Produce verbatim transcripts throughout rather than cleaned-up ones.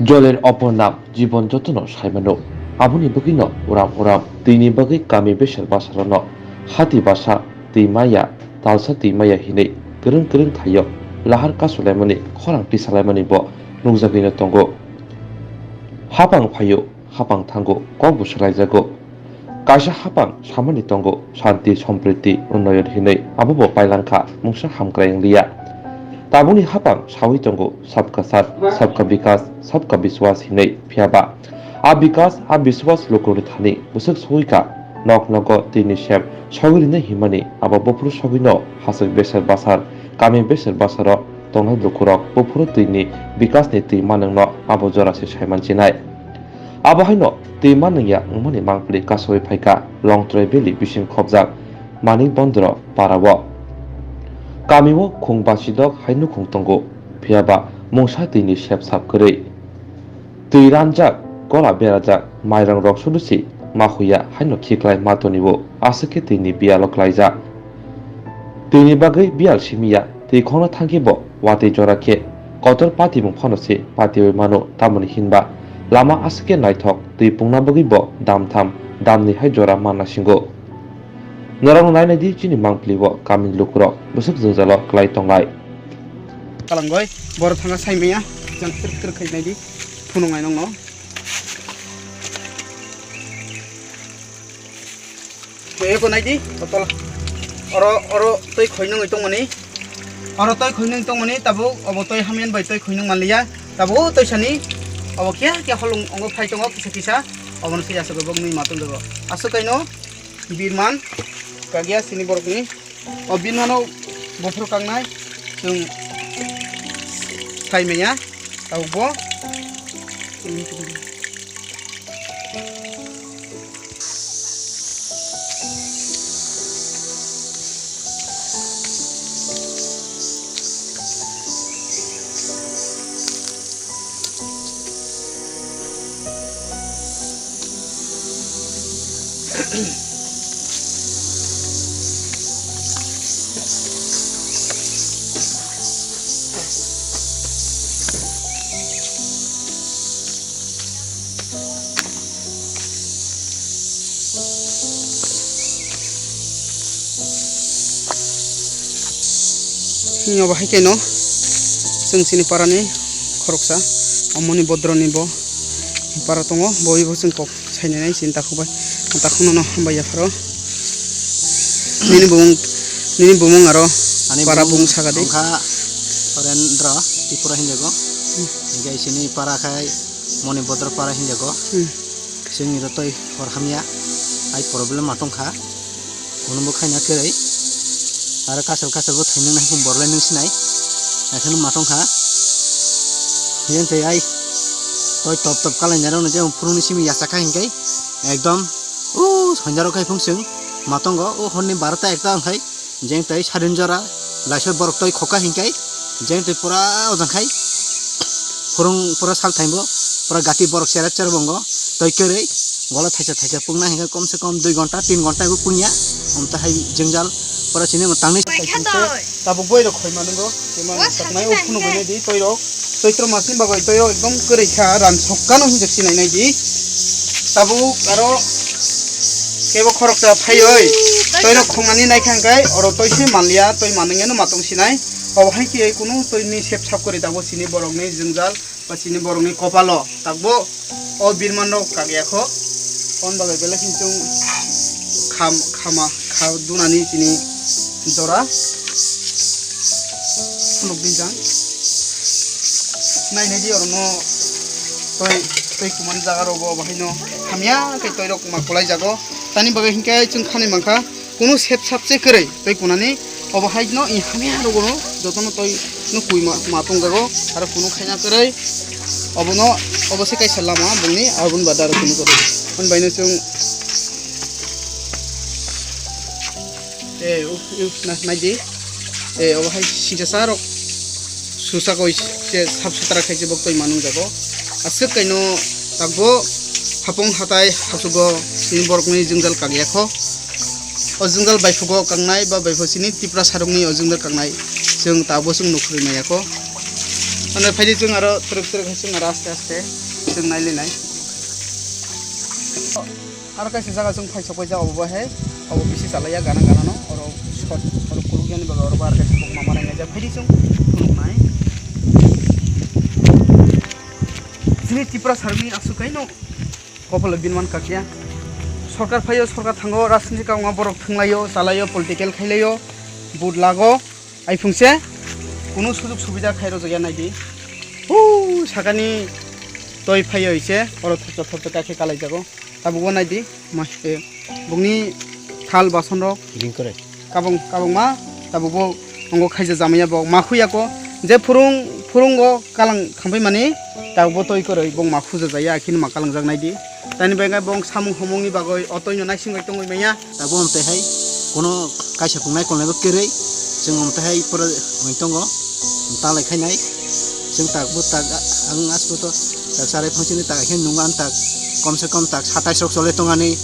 Joler opor nam jibon jotono saimano. Aboni bagwino uram uram twini bagwi kami beser basarano hati basa twi maya, talsa twi maya hinwi kwrwng kwrwng thaio lahar kasulaimani, khorang tisalaimani bo nukjagwino tongo. Hapang phaio, hapang thango, kok bo swlaijago. Kaisa hapang samani tongo, shanti, sompriti, unnoyon hinwi, abo bo pailangkha, mungsa hamkrai wngliya. Tabukni hapang sawi tongo, sabka sat, sabka bikas, sabka biswas hinwi, phiyaba a bikas, a biswas lukurokni thani bwswk sogwikha, nok nogo twini sep sogwi rwnai hinmani, abo buphuru sogwino hasik beser basar, kami beser basaro tongnai lukurok buphuru twini bikasni twi manwngno abo jora se saiman chinai. Abo haino twi manwngya wngmani mangpili kasawi phaikha Longtrai Valley bising khopjak Manik Bondro parao. Kamio khung basidok hai nukhung tongo, phiyaba mungsa twini sep sap kwrwi. Twi ranjak, gola berajak, mairang rok sudusi ma huya haino khiklai ma tonio, aswk khe twini biyalo klaijak. Twini bagwi biyal simiya, twi khongna thangkhe bo watwi jora khe kotor patimung phano se patiwi mano, tamoni hinba lama aswk khe naithok, twi pungna bagwi bo dam tham, dam ni hai jora manna singo. Norokno nainai di chini mangpili o kamini lukurok bwswk jwngjalo klai tonglai. Kalangoi, boro thanga saimaya, jang tir tir khai nai di, phunuk nai nongno. Eko nai di, botol. Oro, oro twi khoi nungwi tongmani. Oro twi khoi nungwi tongmani, tabuk obo twi hamyan bai twi khoi nung manliya. Tabuk twi sani, obo kiya kiya holong ongo phai tongo kisa kisa. Obono se aswk bo nungwi ma tongjago. Aswk kaino birman kagiya sini borokni. O birmano bophor kangnai chwng saimanya, tabuk bo. Hini obo hai khe no chwng chini para ni khoroksa, omo ni bodro ni bo para tongo, bo bai bo chwng kok sai nai nai chini takhuk bai, takhuk no no hambai ya pharo. Nini bumung, nini bumung aro ani para bumung bumung saka di. Wngkha Surendra Tripura hinjago. Hmm. Hinkhe chini para khai Moni Bodro para hinjago. Hmm. Chwngni rw twi hor hamya, hai problem ma tongkha. Kunubo khaina kwrwi. Aro kasal kasal bo thainwi nai borlai nung sinai. Haikhe ma tongkha. Yen tei ai toi top top kalainai rokno je phurungni simi yachakha hinkhe ekdom o sonjaro khai phung chwng ma tongo o horni barota ekta wngkhai. Jeng tei sadin jora laisor borok toi khoka hinkai, jeng tei pura ojang khai phurung pura sal thaimbo, pura gati borok cheret cheret bongo toi kwrwi gola thaisa thaisa pungna hinkai, kom se kom dui gonta tin gonta ebo pungya, omta hai jengjal pura chini tangni. Tabuk boi rok khoi manungo, kema saknai o phunu boi nai di toi rok. Choitro masni bagwi toirok ekdom kwrwi kha, ran sokkano hinjak sinai nai di. Tabuk aro kebo khoroksa phaiwi toirok khongnani naikha hwnkhe oro toi se manliya, toi manwngya no matong sinai. Obo hai khe kunu toini sep sap kwrwi tabuk chini borokni jwngjal ba chini borokni kopalo tabuk. O birman rok kagya kho. On bagwi belai kheno chwng kham, khama, kha dunani chini jora. Phunuk di jang. Nai nai di oro no toi, toi kumani jaga rogo bahai no hamya khe toi rok ma kulai jago. Tani bagwi hinkhe chwng khanai mankha. Kunu sep sap se kwrwi tei kunani obo hai no i hamya rogo no joto no toi no kui ma, ma tong jago aro kunu khaina kwrwi obo no obo se kaisa lama bungni aboni bada aro kunu kwrwi hwnbai no chwng e uf uf na nai di e obo hai sijasa rok susa koi se sap sutra khai se bo toi ma nung jago aswk kaino tabuk hapung hatai hachugo tini borok ni jwngjal kagya kho. O jwngjal baiphugo kangnai ba baiphu chini Tiprasa rokni o jwngjal kangnai chwng tabuk chwng nukhurwi maya kho. Ano phaidi chwng aro twrwk twrwk hai chwng aro aste aste chwng nai le nai. Aro kaisa jaga chwng phai sok pai ja obo bo hai. Obo bisi chalai ya gana gana no. Oro short oro kuluk yani baga oro bar kaisa bok mama nai ja phaidi chwng kuluk nai. Chini Tripura sarmi aswk kai no. Kopolo binman kakya. Sorkar phaio, sorkar thango, rajniti kauma borok thwnglaio, chalaio, political khailaio, vote lago. Ai phungse kunu sujug subida khai rojak ya naidi. Huu, sakani toi phaio ise, oro thopsa thopsa kakhe kalaijago. Tabugo naidi, maste bungni thal bason rok. Jingkore. Kabang, kabangma, tabukbo tongo khaija jamaya bo ma khuya ko. Je phurung, phurungo kalang khampai mani, tabukbo toi koroi bong ma khuja jaya, akhini ma kalangjak naidi. Tani bai khe bong samung humungni bagoi o toino naising bai tongoi maya. Tabuk omte hai, kono kaisa phungnai kolnai bo kerei, chwng omte hai pura hoi tongo, talai khainai, chwng tak bo tak, ang aswk to tak sarai phang chini tak khe nung an tak, kom se kom tak satais rok chole tongani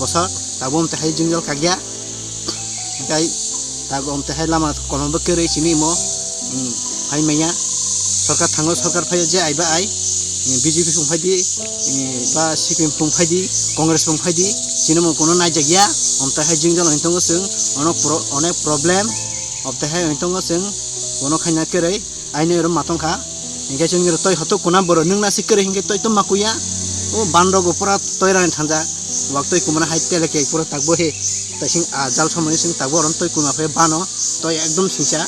bosor, tabuk omte hai jwngjal kakya. Hinkhe tak omte hai lama kolombo kerei sini imo, um, hai manya. Sorkar thango, sorkar phaio je aiba ai, um, B J P phung phaidi, um, ba C P M phung phaidi, Congress phung phaidi, sini mo kono naijak ya. Omte hai jwngjal hoi tongo chwng, ono pro-, onek problem, omte hai hoi tongo chwng, kono khaina kerei. Aini oro ma tongkha. Hinkhe chwngni oro toi hoto kuna borok nwngna si kwrwi hinkhe toi to ma kuya. O ban rogo pura toi rani thanjak. Wak toi kumana hai tele khe pura takbo he. Taising a jal somani sing takbo oro toi kuma phe bano. Toi ekdom singsa.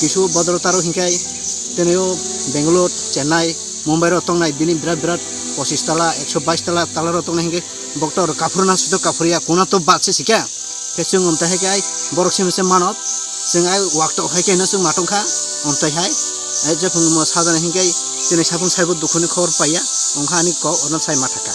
Kisu bodoro taro hinkhe tene o Bangalore, Chennai, Mumbai ro tongnai bini birat birat pochis tala, ekso bais tala, tala ro tongnai hinkhe bokto oro kaphuru na suto kaphuru ya kuna to bat se sikha. Khe chwng omtai hai khe ai borok simi se mano, chwng ai wak tok hai khe no chwng ma tongkha, omtai hai. Ai jephung mo sajani hinkhe chini sapung saibo dukhuni khobor paiya, ongkha ani kok ono sai ma thaka.